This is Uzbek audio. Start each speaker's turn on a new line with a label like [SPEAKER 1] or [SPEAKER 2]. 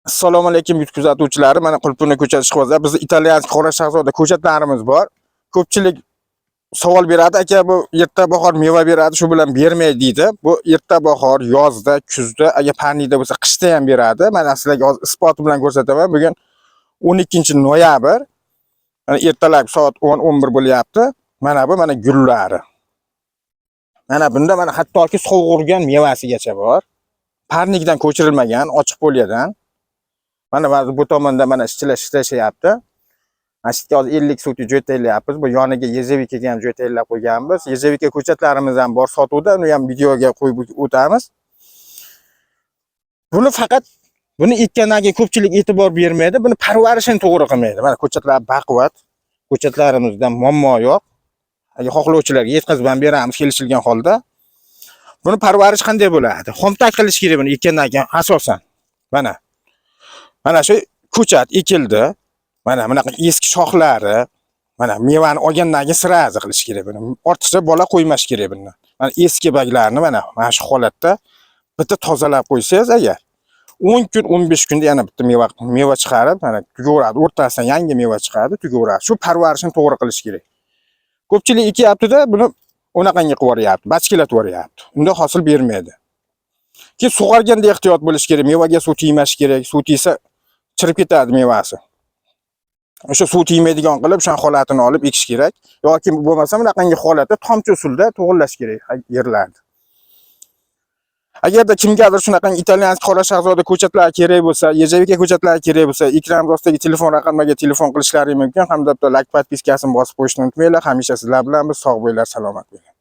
[SPEAKER 1] Assalomu alaykum, YouTube kuzatuvchilari. Mana Qulpuna ko'chasi ishqibozlar. Bizda italyan qora shahzoda ko'chatlarimiz bor. Ko'pchilik savol beradi, aka, bu erta bahor meva beradi, shu bilan bermaydi deydi. Bu erta bahor, yozda, kuzda, agar parnikda bo'lsa, qishda ham beradi. Mana sizlarga hozir isboti bilan ko'rsataman. Bugun 12 noyabr. Mana ertalab soat 10-11 bo'lyapti. Mana bu mana gullari. Mana bunda mana hattoki sovurgan mevasigacha bor. Parnikdan ko'chirilmagan, ochiq polyadan. Mana bu tomonda mana ishchilar ishlashyapti. Mana shu yerga hozir 50 sotik joy tayyorlayapmiz. Bu yoniga ежевика ga ham joy tayyorlab qo'yganmiz. Ежевика ko'chatlarimiz ham bor sotuvda, uni ham videoga qo'yib o'tamiz. Buni faqat buni ekkandan keyin ko'pchilik e'tibor bermaydi. Buni parvarishini to'g'ri qilmaydi. Mana ko'chatlar baquvvat. Ko'chatlarimizda muammo yo'q. Agar xohlovchilarga yetkazib ham beramiz kelishilgan holda. Buni parvarish qanday bo'ladi? Xomtak qilish kerak buni ekkandan keyin asosan. Mana. Mana shu ko'chat ekildi. Mana bunaqa eski shoxlari, mana mevani olgandan keyin сразу qilish kerak buni. Ortiqcha bola qo'ymash kerak buni. Mana eski barglarni mana shu holatda bitta tozalab qo'ysangiz agar 10 kun, 15 kunda yana bitta meva chiqarib, mana tugaveradi. O'rtasidan yangi meva chiqadi, tugaveradi. Shu parvarishni to'g'ri qilish kerak. Ko'pchilik ekyapti-da, buni unaqangi qilib yuboryapti, bachkilatib yuboryapti. Unda hosil bermaydi. Keyin sug'organda ehtiyot bo'lish kerak. Mevaga suv tegmash kerak. Suv tegsa chirib ketadi mevasi. O'sha suv tegmaydigan qilib, o'sha holatini olib ekish kerak. Yoki bo'lmasa bunaqangi holatda tomchi usulda to'g'irlash kerak yerlarni. Agarda kimgadir shunaqangi italyan qora shahzoda ko'chatlari kerak bo'lsa, ежевика ko'chatlari kerak bo'lsa, ekran ostidagi telefon raqamiga telefon qilishlari mumkin hamda bitta like, подписка sini bosib qo'yishni unutmanglar. Hamisha sizlar bilan biz, sog' bo'linglar, salomat bo'linglar.